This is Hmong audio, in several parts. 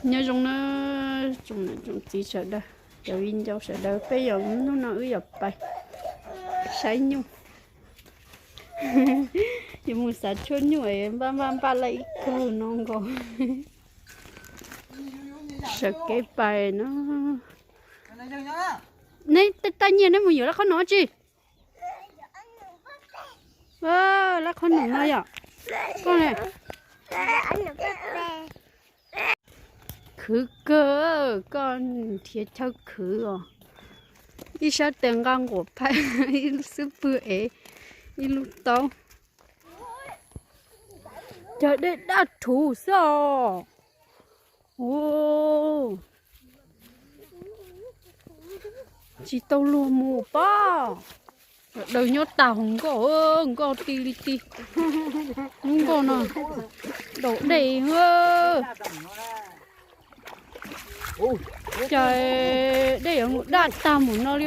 Nyob zoo na, tsoom niam tsoom txiv sawv daws, cov viv ncaus sawv daws, peb yog hnub no wb yog pais saib nyuj. Yuav mus xav tshuaj nyuj es npaj npaj npaj laj ib kawg no nkaus. Sawv kev pais no. Neb tej taj nyiaj neb mus yuav laj qhob noom tsi? Laj qhob noom no yom. Koj ne? Khwv kawg, koj nrhiav chaw khwv os. Ib sab tes nqa nquas phais, ib lub xub pwg ev, ib lub taub. Cog dej daj rhuv xwb os. Tsis tau luag mus pob. Sawv daws nyob tag hauv nkoj, nkoj ti li ti. Lub nkoj no daus dej. Cas dej yuav mus daj tag mus no li.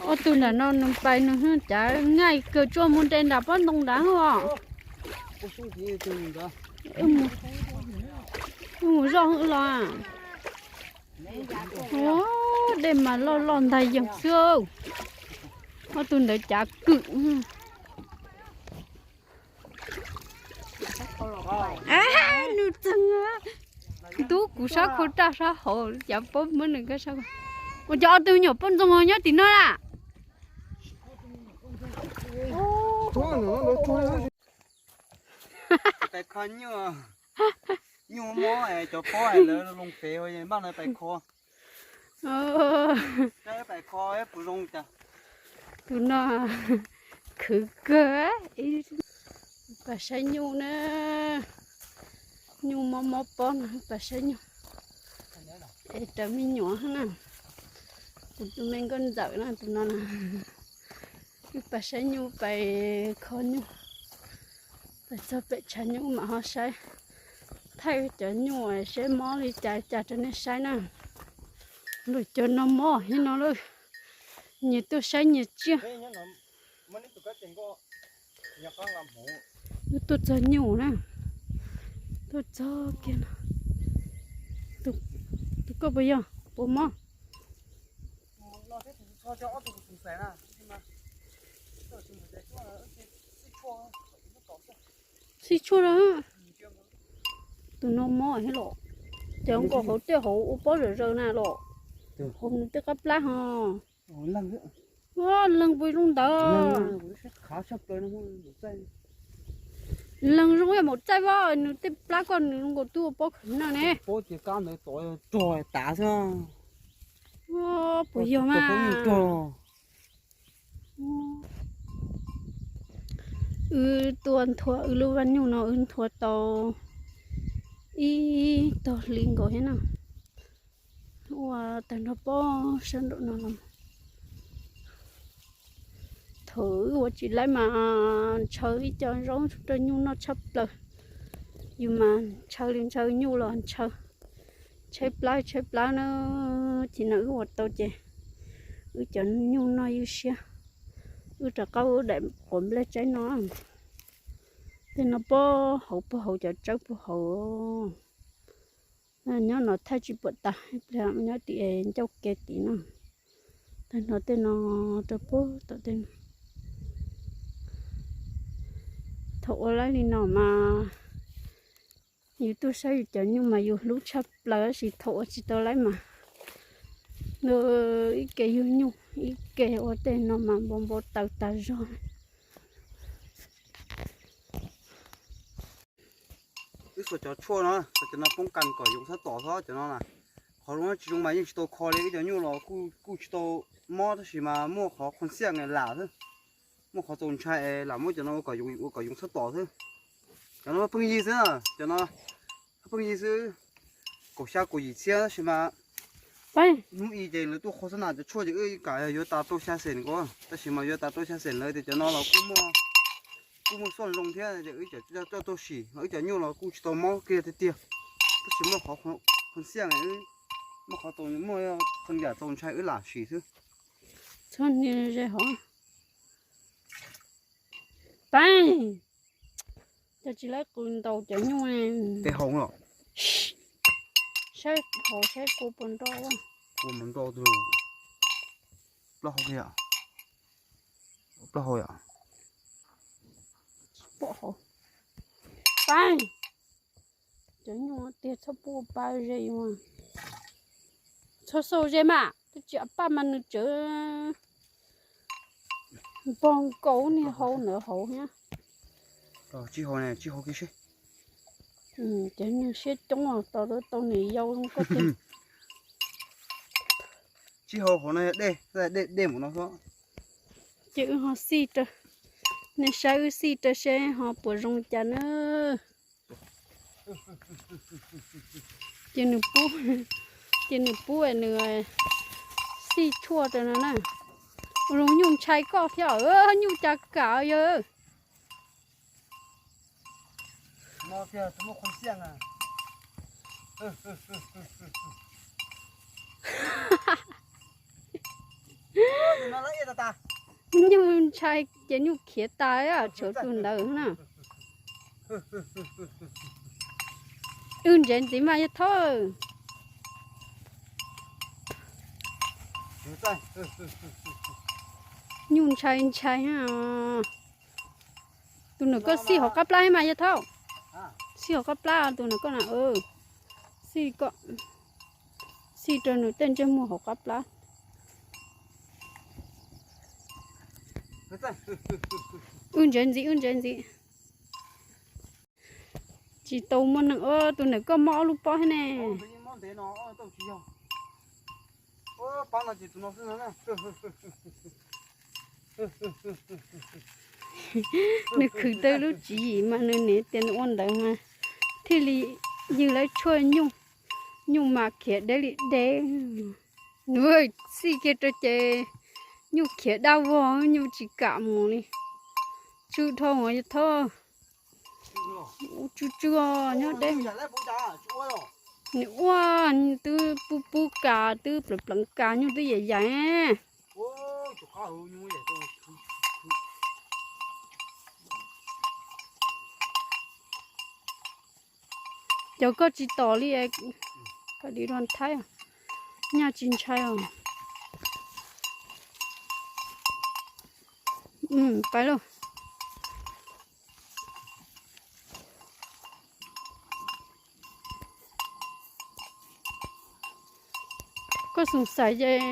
Ob tug ntawm no nws pais nws cav nqaij kawg tsuas mus nres nram pob ntoo nrad os. Wb mus zoj los. Dej mas loj loj ntag yeej xwb. Ob tug ntawd cav kwm. Nws txeeg ntub kuv sab khau raj sab hauv, cav paub muab nws ka sab. Ua cas ob tug nyuam poj ntxoog nyob tim no lawm? Pais kho nyuj, nyuj mob cov pob lawv loo pes kho. Pais kho pus zoo cas. Tus no khwv kawg. Pais saib nyuj na, nyuj mob mob pob no pais saib nyuj. Es raws me nyuam na, kuv tus me nkauj ntxawm na tus no na. Wb pais saib nyuj, pais kho nyuj, pais txog pem tshav nyuj mam ho saib, thaij cov nyuj seb mob li cas cas rau nej saib na. Luag cov no mob heev no lawm, nyias tuaj saib nyias tsiaj. Wb tuaj txog nyuj na, tuaj txog kiag no. Tus koj puas yog, puas mob? Xib tshuaj na. Tus no mob thiab los, cov nkaus hauv tej hauv ua pob zawm zaws na los, hauv nws tej qab plab ho. Leeg puas zoo ntawd? Leeg zoo yam maum txaij, nws tej plab koj nws zoo nkaus twb ua pob khwv na ne. Puas yog mas? Wb tuaj nthua wb lub vaj nyuj no wb nthua tau ib tog hli nkaus thiab na. Ua tag nrho pob sab nraum no los. Thaum wb ua tsis laib mas ntshaw ib co zaub rau nyuj noj tshaj plaws. Yus mas ntshaw li ntshaw nyuj los ntshaw, tshaib plab tshaib plab na. Ces no wb ua tau ces wb cov nyuj noj ywj siab. Wb rov qab ua daim quav nplej tsaib no. Tej no pob hauv puag hauv cov tsawb puag hauv. Nyob no thaij tsis pom tas, ib pliag nyob tim ncauj ke tim no. Tag no tej no rau puag tom tej no. Thaum ua laib li no mas yus tuaj saib yus cov nyuj mas yus hlub tshaj plaws, tab sis thaum ua tsis tau laib mas ib ke yug nyuj ib ke ua tej no mas npau npau taws tas zog. Wb xuas cov tshuaj no, cov no poob kas kom yoov txhob tom xwb cov no na. Qhov zoo tsis zoo mas yeej tsis tau kho li, wb cov nyuj los kuj tsis tau mob tab sis mas muaj qhov qhov xiaj lam xwb, muaj qhov txaus ntshai es lam muab cov no ua kom yoov txhob tom xwb. Cov no pheej yig xwb, cov no pheej yig xwb, kaum xya kaum yim txhiab tab sis mas hnub i ces lawv tuaj qhua xab nas cov tshuaj ces wb kam yuav tas rau xya xees nkaus, tab sis mas yuav tas rau xya xees lawm tias cov no los kuj muaj xuaj zoo thiab ces wb coj tuaj sim, wb cov nyuj los kuj tsis tau mob kiag tiag tiag, tab sis muaj qhov qhov xiaj wb Muaj qhov tau, muaj qhov yam tau ntshai wb lam sim xwb. Txhob nias ze hov. Peeb, cov tsis laib qws ntaus cov nyuj. Tej hau los. Saib hauv saib kua puas nro. Kua mus nro tus. Plaub hau yom. Plaub hau yom. Pom hauv. Peeb, cov nyuj tiag txhob pub pa ze yuav. Txhob xauj ze mas, twb tsis paj mas nws tsawv npog nkaus niag hau ntawd hauv thiab. Tsib hau ne, tsib hau kiag seb. Cov nyuj siab coob os, tos tau nws yau zoo koj tiag. Tsib hau hauv no yog dej, dej dej mus no xwb. Ces wb ho xij rau, nej saib wb xij rau seb ho puas zoo cas na. Ces nws pub, ces nws pub nws xij tshuaj rau no na. Ua zoo nyuj ntshai koj thiab, nyuj cas kam yog. Nyuj ntshai ces nyuj khiav tas, tshuav tus ntawd na. Wb ntsev ntxiv mas yog thaub. Nyuj ntshai ntshai. Tus nws koj xij hauv qab plab mas yog thaub. Xij hauv qab plab tus nws koj na. Xij, xij rau nws tej ntsej muag hauv qab plab. Wb ntsev ntxiv, wb ntsev ntxiv. Tsis tau muaj neeg. Tus nws koj mob ob lub pob thiab ne. Nws khwv tau lub tswv yim mas nws niam tias nws ua ntawd mas thiaj li ywg lawv tshuaj nyuj, nyuj mas khiav deb li deb. Nws xij kiag rau ces nyuj khiav dab vog, nyuj tsis kam mus li. Tsw dhau mus yog thaub. Tsw tsw nyob deb. Nws ua twb pub pub kas, twb pleev pleev kas, nyuj twb yaim yaim. Cov koj tsis tom li, koj dim rau thaib, nyaj tsis ntshai os. Pais lauj. Koj xoom xaiv ces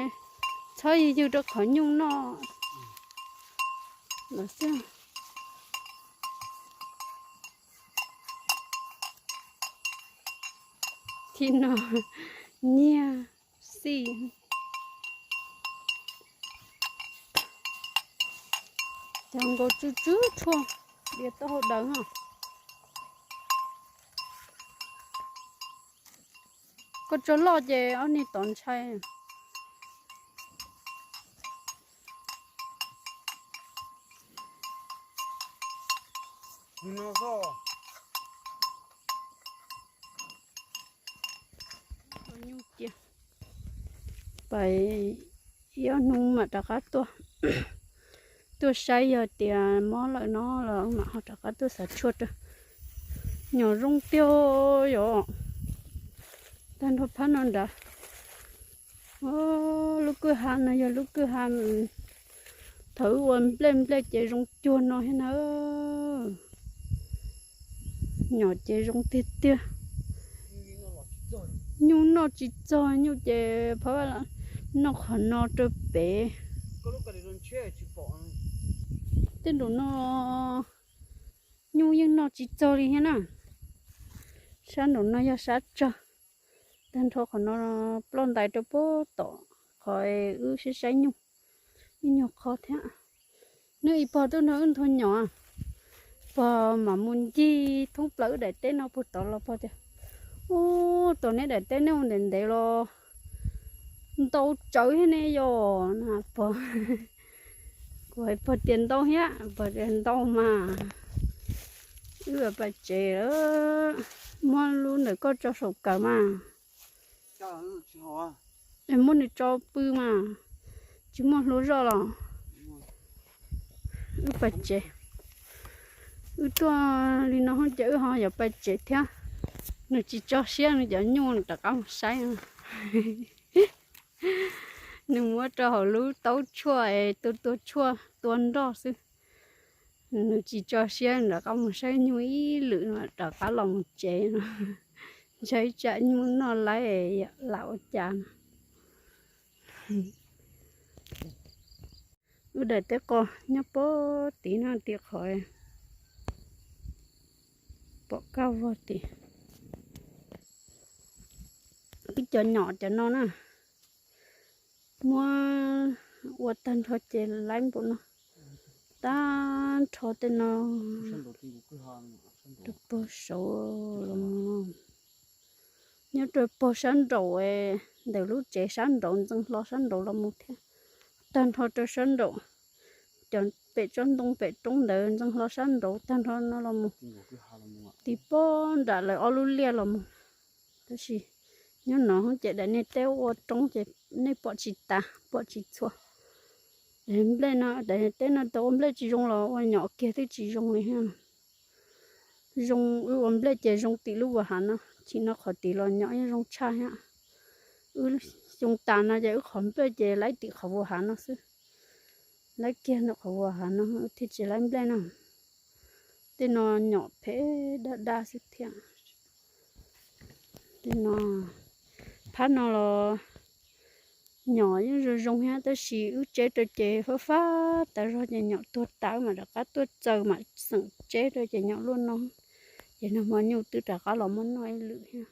txhob yws yws rau qhov nyuj noj lawm xwb. Thib no nyiag xij. Cov nkaus tsw tsw tshuaj, diav taub hau daws ho. Koj tso loj ces ob niag tod ntshai. Pais ib ob hnub mam rov qab tuaj, tuaj saib yog tias mob lawm no los mam ho rov qab tuaj xav tshuaj rau. Nyom zoo tiag yom. Tag nrho phab no nrad. Lub kwj ha no yog lub kwj ha thaum ua nplej nplej ces zoo cuag no thiab na. Nyom ces zoo tiag tiag. Nyuj noj tsis txog, nyuj ces phab noj qhov no rau pem. Tej nraum no nyuj yeej noj tsis txog li thiab na. Sab nraum no yog sab tsawg. Tag nrho qhov no ploj ntais rau puag tom qhov wb saib saib nyuj, ib nyuag qho thiab. Nws ib pog tuaj nrog wb nthuav nyom, pog mam mus ncig thoob plaws wb daim teb no puag tod los pog tias, ub, tom neb daim teb nej ua ntev ntev los ntau tsawv thiab ne yom. Pog, kuv hais pog tias ntau thiab, pog tias ntau mas. Wb pais tsev lawm, muab lub ntawm koj tso saum kawm mas. Es muab nws tso pw mas, tsis muaj hlua zoj los. Wb pais tsev, wb tuaj li no ces wb ho yuav pais tsev thiab. Nws tsis tso siab, nws cov nyuj rov qab mus saib. Nws muab rau hauv lub taub tshuaj es tua tua tshuaj tua nroj xwb. Nws tsis tso siab, rov qab mus saib nyuj ib lwm, rov qab los mus tsev no. Ntshai tsam nyuj noj laib lam ua cas no. Wb daim teb qos nyob pog tid no, tim qhov pom kaj vog tid. Wb cov nyom cov no na, muab ua tag nrho ces laib npaum no, tag nrho tej no rau pog saud los mus. Nyob rau pog sab nraum, ntawm lub tsev sab nraud, ntxeev hlo sab nraud los mus thiab, tag nrho rau sab nraum. Cov pem tsob ntoo pem roob ntawd ntxeev hlo sab nraud tag nrho no los mus, tim pog nram lawv ob lub liaj los mus. Tab sis nyob no ces daim niag teb ua roob ces nej pom tsis tas pom tsis txhua. Daim nplej no, daim teb no tau ua nplej tsis zoo los ua nyom kiag twb tsis zoo li thiab. Zoo, wb ua nplej ces zoo tim lub vuas hav no, chim no qhov tid los nyom yeej zoo tshaj thiab. Wb xyoo tas no ces wb qhov nplej ces laib tim qhov vuas hav no xwb. Laib kiag ntawm qhov vuas hav no wb thiaj tsis laib nplej no. Tej no nyom phem daj daj xwb thiab. Tej no, phab no los nyom yeej zoo zoo thiab tab sis wb tseb rau ces fab fab tas zog ces nyom tuag tas, mam rov qab tuaj txaws mam xeem tseb rau ces nyom luaj no. Ces nag hmo nyuj twb rov qab los muab noj ib lwm thiab.